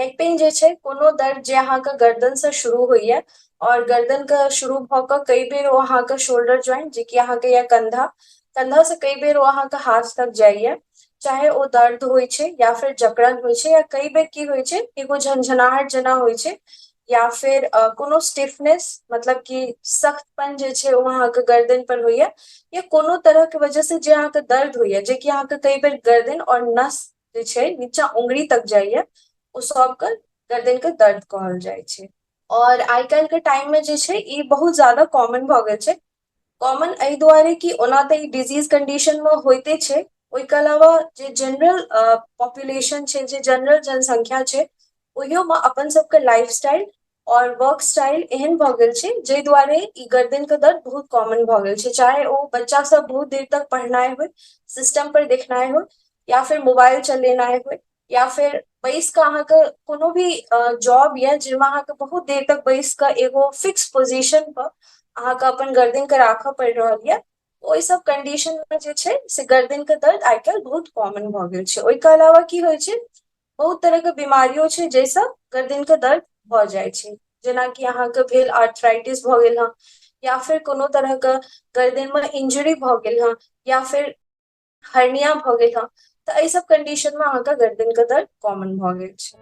Neck pain जे छै कोनो दर्द जे अहाँके गर्दन से शुरू होइया और गर्दन के शुरू भऽ कऽ कई बेर ओ अहाँके शोल्डर ज्वाइंट जेकि अहाँके या कंधा कंधा से कई बेर ओ अहाँके हाथ तक जाइया, चाहे ओ दर्द होइ छै या फिर जकड़न होइ छै या कई बेर की होइ छै एगो झनझनाहट जेना होइ छै या फिर कोनो स्टिफनेस मतलब कि सख्तपन जे छै ओ अहाँके गर्दन पर होइया या कोनो तरह के वजह से जे अहाँके दर्द होइया जेकि अहाँके कई बेर गर्दन और नस जे छै नीचा उंगरी तक जाइया, ओ सबके गर्दन के दर्द कहल जाइ छै। और आइ काल्हि के टाइम में जे छै ई बहुत ज्यादा कॉमन भऽ गेल छै। कॉमन एहि दुआरे कि ओना तऽ ई डिजीज कंडीशन मे होइते छै, ओहिके अलावा जे जनरल पॉपुलेशन छै, जे जनरल जनसंख्या छै, ओहियो मे अपन सबके लाइफ स्टाइल और वर्क स्टाइल एहन भऽ गेल छै जाहि दुआरे ई गर्दन के दर्द बहुत कॉमन भऽ गेल छै। चाहे ओ बच्चा सब बहुत देर तक पढ़नाइ होइ, सिस्टम पर देखनाइ होइ या फिर मोबाइल चलेनाइ होइ या फिर बैस कऽ अहाँके कोनो भी जॉब यऽ जाहिमे अहाँके बहुत देर तक बैस कऽ एगो फिक्स पोजिशन पर अहाँके अपन गर्दन के राखऽ पड़ि रहल यऽ, ओहि सब कंडीशन मे जे छै से गर्दन के दर्द आइ काल्हि बहुत कॉमन भऽ गेल छै। ओहिके अलावा की होइ छै, बहुत तरह के बीमारियो छै जाहिसँ गर्दन के दर्द भऽ जाइ छै, जेनाकि अहाँके भेल आर्थराइटिस भऽ गेल हँ या फिर कोनो तरह के गर्दन मे इंजरी भऽ गेल हँ या फिर हर्निया भऽ गेल हँ, तऽ एहि सब कंडीशन मे अहाँके गर्दन के दर्द कॉमन भऽ गेल छै।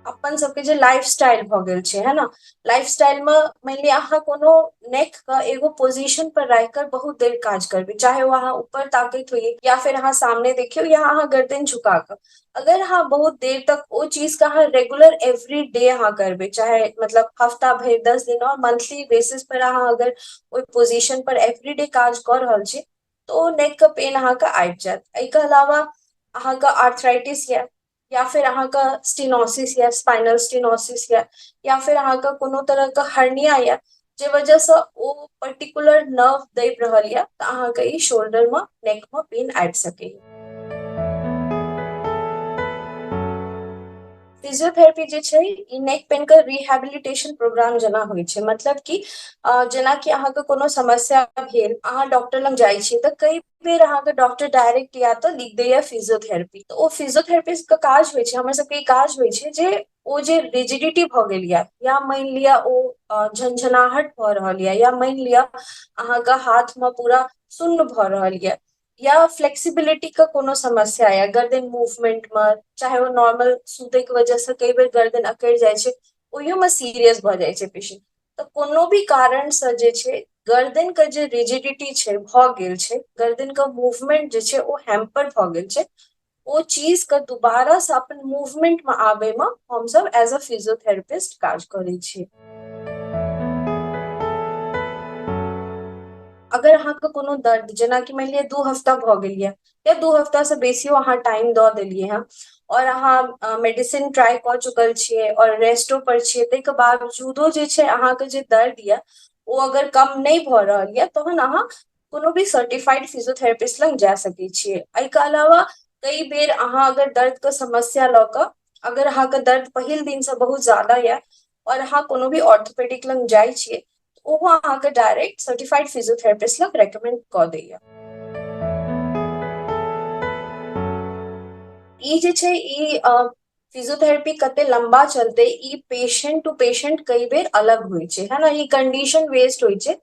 अपन सबके जे लाइफ स्टाइल भऽ गेल छै, है ना, लाइफ स्टाइल मे मानि लिअ अहाँ कोनो नेक के एगो पोजिशन पर राखि कऽ बहुत देर काज करबै, चाहे ओ अहाँ ऊपर ताकैत होइए या फिर अहाँ सामने देखियौ या अहाँ गर्दन झुका कऽ, अगर अहाँ बहुत देर तक ओ चीज के अहाँ रेगुलर एवरी डे अहाँ करबै, चाहे मतलब हफ्ता भरि 10 दिन और मंथली बेसिस पर अहाँ अगर ओहि पोजिशन पर एवरी डे काज कऽ रहल छी तऽ ओ नेक के पेन अहाँके आबि जायत। एहिके अलावा अहाँके आर्थराइटिस यऽ या फिर अहाँके स्टीनोसिस या स्पाइनल स्टीनोसिस या या फिर अहाँके कोनो तरहके हर्निया या जे वजहसँ ओ पर्टिकुलर नर्व दबि रहल यऽ तऽ अहाँके ई शोल्डर मे नेक मे पेन आबि सकैए। फिजियोथेरेपी जे छै ई नेक पेन के रिहेबिलिटेशन प्रोग्राम जेना होइ छै, मतलब कि जेनाकि अहाँके कोनो समस्या भेल, अहाँ डॉक्टर लग जाइ छी तऽ कई बेर अहाँके डॉक्टर डायरेक्ट या तऽ लिख दैया फिजियोथेरेपी, तऽ ओ फिजियोथेरेपिस्ट के काज होइ छै, हमर सबके ई काज होइ छै जे ओ जे रिजिडिटी भऽ गेल यऽ या मानि लिअ ओ झनझनाहट भऽ रहल यऽ या मानि लिअ अहाँके हाथ मे पूरा सुन्न भऽ रहल यऽ या फ्लेक्सिबिलिटी के कोनो समस्या यऽ गर्दन मूवमेंट मे, चाहे ओ नॉर्मल सुतै के वजह से कई बेर गर्दन अकड़ि जाइ छै, ओहियो मे सीरियस भऽ जाइ छै पेशेंट। तऽ कोनो भी कारण से जे छै गर्दन के जे रिजिडिटी छै भऽ गेल छै, गर्दन के मूवमेंट जे छै ओ हैम्पर भऽ गेल छै, ओ चीज के दोबारा से अपन मूवमेंट मे आबे मे हमसब एज अ फिजियोथेरेपिस्ट काज करै छी। अगर अहाँके कोनो दर्द जेनाकि मानि लिअ 2 हफ्ता भऽ गेल यऽ या 2 हफ्ता से बेसियो अहाँ टाइम दऽ देलियै हँ और अहाँ मेडिसिन ट्राई कऽ चुकल छियै और रेस्टो पर छियै, ताहिके बावजूदो जे छै अहाँके जे दर्द यऽ ओ अगर कम नहि भऽ रहल यऽ तहन अहाँ कोनो भी सर्टिफाइड फिजियोथेरेपिस्ट लग जा सकै छियै। एहिके अलावा कई बेर अहाँ अगर दर्द के समस्या लऽ कऽ अगर अहाँके दर्द पहिल दिनसँ बहुत ज्यादा यऽ और अहाँ कोनो भी ऑर्थोपेडिक लग जाइ छियै, ओहो अहाँके डायरेक्ट सर्टिफाइड फिजियोथेरेपिस्ट लग रेकमेंड कऽ दैया। ई जे छै ई फिजियोथेरेपी कते लंबा चलते ई पेशेंट टू पेशेंट कई बेर अलग होइ छै, है ना, ई कंडीशन बेस्ड होइ छै,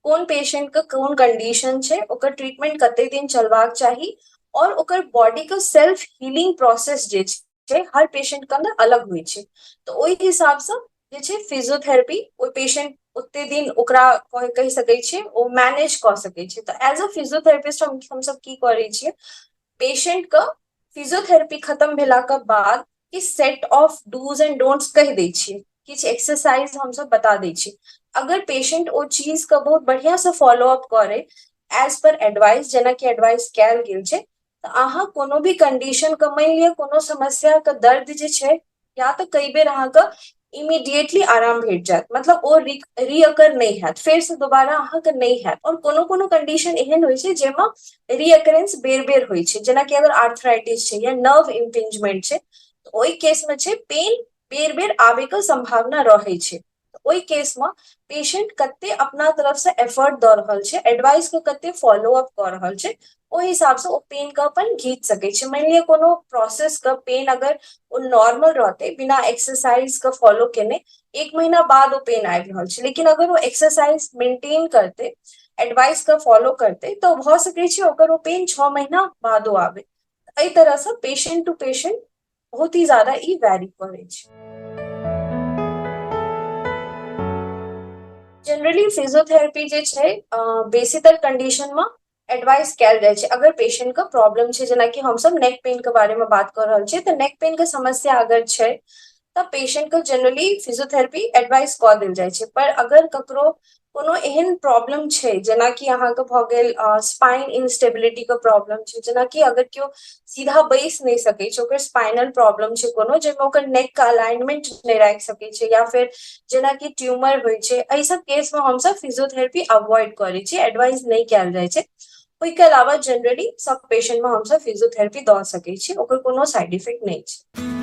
कोन पेशेंट के कोन कंडीशन छै, ओकर ट्रीटमेंट कते दिन चलबाक चाही और ओकर बॉडी के सेल्फ हीलिंग प्रोसेस जे छै हर पेशेंट के अंदर अलग होइ छै, तऽ ओहि हिसाबसँ जे छै फिजियोथेरेपी ओहि पेशेंट ओते दिन ओकरा कहि सकै छियै ओ मैनेज कऽ सकै छै। तऽ एज अ फिजियोथेरेपिस्ट हमसब की करै छियै, पेशेंट के फिजियोथेरेपी खत्म भेला के बाद कि set of dos and don'ts कहि दै छियै, किछु एक्सरसाइज हमसब बता दै छियै। अगर पेशेंट ओ चीज के बहुत बढ़िया से फॉलो अप करे एज पर एडवाइस, जेनाकि एडवाइस कयल गेल छै, तऽ अहाँ कोनो भी कंडीशन के मानि लिअ कोनो समस्या के दर्द जे छै या तऽ कई बेर अहाँके इमीडिएटली आराम भेट जायत, मतलब ओ रीअकर नहि हैत, फेरसँ दोबारा अहाँके नहि हैत। और कोनो कोनो कंडीशन एहन होइ छै जाहिमे रीअकरेंस बेर बेर होइ छै, जेनाकि अगर आर्थराइटिस छै या नर्व इम्पिंजमेंट छै तऽ ओहि केसमे छै पेन बेर बेर आबैके सम्भावना रहै छै। ओहि केसमे पेशेंट कते अपना तरफसँ एफर्ट दऽ रहल छै, एडवाइसके कते फॉलो अप कऽ रहल छै, ओहि हिसाबसँ ओ पेनके अपन घीच सकै छै। मानि लिअ कोनो प्रोसेसके पेन अगर ओ नॉर्मल रहतै, बिना एक्सरसाइजके फॉलो केने 1 महीना बाद ओ पेन आबि रहल छै, लेकिन अगर ओ एक्सरसाइज मेंटेन करतै, एडवाइस के फॉलो करतै, तऽ भऽ सकै छै ओकर ओ पेन 6 महीना बादो आबै। एहि तरहसँ पेशेंट टू पेशेंट बहुत ही ज्यादा ई वैरी करै छै। जनरली फिजियोथेरेपी जे छै बेसीतर कंडीशन मे एडवाइस कयल जाइ छै अगर पेशेंट के प्रॉब्लम छै। जेनाकि हमसब नेक पेन के बारे मे बात कऽ रहल छियै, तऽ नेक पेन के समस्या अगर छै तऽ पेशेंट के जनरली फिजियोथेरेपी एडवाइस कऽ देल जाइ छै। पर अगर ककरो कोनो एहन प्रॉब्लम छै, जेनाकि अहाँके भऽ गेल स्पाइन इनस्टेबिलिटी के प्रॉब्लम छै, जेनाकि अगर केओ सीधा बैस नहि सकै छै, ओकर स्पाइनल प्रॉब्लम छै कोनो, जाहिमे ओकर नेक के अलाइनमेंट नहि राखि सकै छै, या फेर जेनाकि ट्यूमर होइ छै, एहि सब केस मे हमसब फिजियोथेरेपी अवॉइड करै छियै, एडवाइस नहि कयल जाइ छै। ओहिके अलावा जनरली सब पेशेंट मे हमसब फिजियोथेरेपी दऽ सकै छी, ओकर कोनो साइड इफेक्ट नहि छै।